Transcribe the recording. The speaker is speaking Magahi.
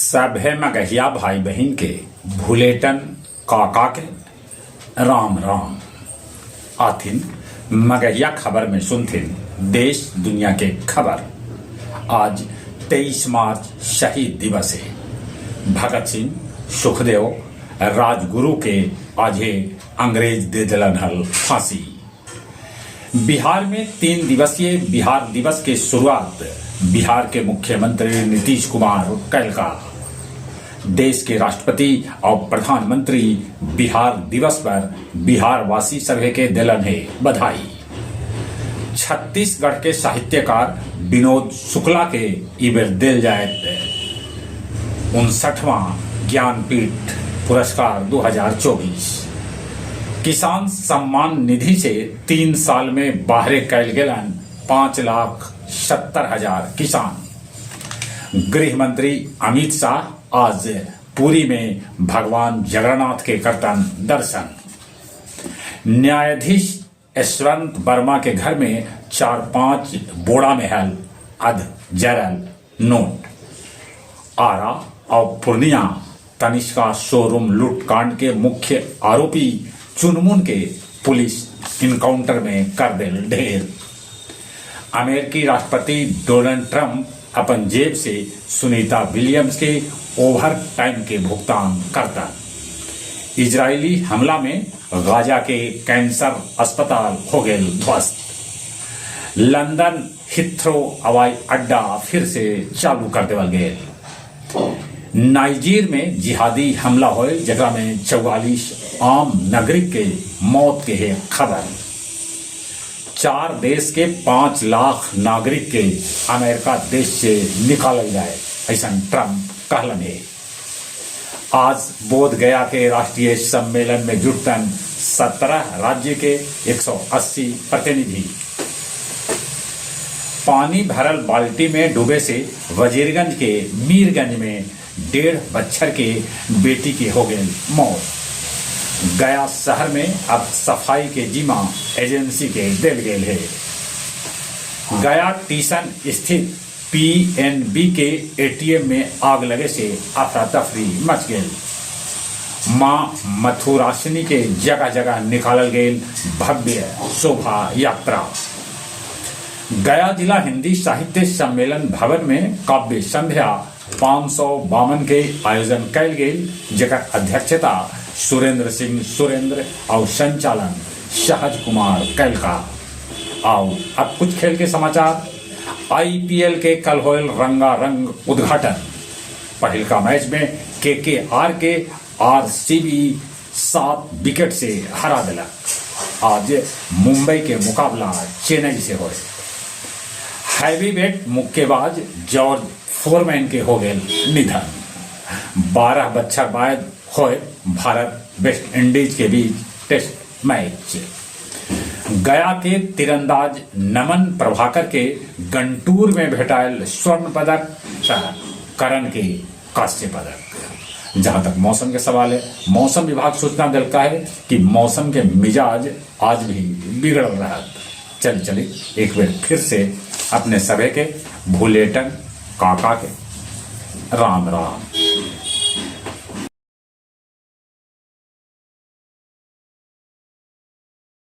सभे मगहिया भाई बहिन के भुलेटन काका के राम राम। आथिन मगहिया खबर में सुनथिन देश दुनिया के खबर। आज 23 मार्च शहीद दिवस है। भगत सिंह, सुखदेव, राजगुरु के आजे अंग्रेज दे दिलन हल फांसी। बिहार में 3 दिवसीय बिहार दिवस के शुरुआत बिहार के मुख्यमंत्री नीतीश कुमार कैलका। देश के राष्ट्रपति और प्रधानमंत्री बिहार दिवस पर बिहारवासी सभे के दिलन है बधाई। छत्तीसगढ़ के साहित्यकार विनोद शुक्ला के इबेर दिल जाए 59वां ज्ञानपीठ पुरस्कार 2024। किसान सम्मान निधि से 3 साल में बाहरे कैल गेलन 5,70,000 किसान। गृह मंत्री अमित शाह आज पुरी में भगवान जगन्नाथ के करतन दर्शन। न्यायाधीश यशवंत वर्मा के घर में 4-5 बोरा में हल अध जरल नोट। आरा और पूर्णिया तनिष्का शोरूम लूटकांड के मुख्य आरोपी चुनमुन के पुलिस इनकाउंटर में कर दिल ढेर। अमेरिकी राष्ट्रपति डोनाल्ड ट्रंप अपन जेब से सुनीता विलियम्स के ओवर टाइम के भुगतान करता। इजरायली हमला में गाजा के कैंसर अस्पताल हो गए ध्वस्त। लंदन हिथ्रो हवाई अड्डा फिर से चालू कर देवल गए। नाइजीर में जिहादी हमला होए जगह में 44 आम नागरिक के मौत के है खबर। 4 देश के 5 लाख नागरिक के अमेरिका देश से निकालल जाए, ऐसा ट्रंप कहलन है। आज बोध गया के राष्ट्रीय सम्मेलन में जुटतन 17 राज्य के 180 प्रतिनिधि। पानी भरल बाल्टी में डूबे से वजीरगंज के मीरगंज में 1.5 बच्छर के बेटी के हो गई मौत। गया शहर में अब सफाई के जिम्मा एजेंसी के दिल गए है। गया टीसन स्थित पीएनबी के एटीएम में आग लगे से अफरा तफरी मच गई। मां मथुरासिनी के जगह जगह निकालल गई भव्य शोभा यात्रा। गया जिला हिंदी साहित्य सम्मेलन भवन में काव्य संध्या 552 के आयोजन कैल गेल, जकर अध्यक्षता सुरेंद्र सिंह सुरेंद्र और संचालन सहज कुमार कैलका। आओ अब कुछ खेल के समाचार। आईपीएल के कल होयल रंगारंग उद्घाटन। पहिलका मैच में केकेआर के आरसीबी 7 विकेट से हरा दिलक। आज मुंबई के मुकाबला चेन्नई से होए। हैवीवेट मुक्केबाज जॉर्ज फोरमैन के हो गए निधन। 12 बच्छर बाद होए भारत वेस्ट इंडीज के बीच टेस्ट मैच। गया के तीरंदाज नमन प्रभाकर के गंटूर में भेटायल स्वर्ण पदक, करण के कांस्य पदक। जहां तक मौसम के सवाल है, मौसम विभाग सूचना दिलका है कि मौसम के मिजाज आज भी बिगड़ रहा। चल चली एक बार फिर से अपने सभे के भूलेटन काका के राम राम।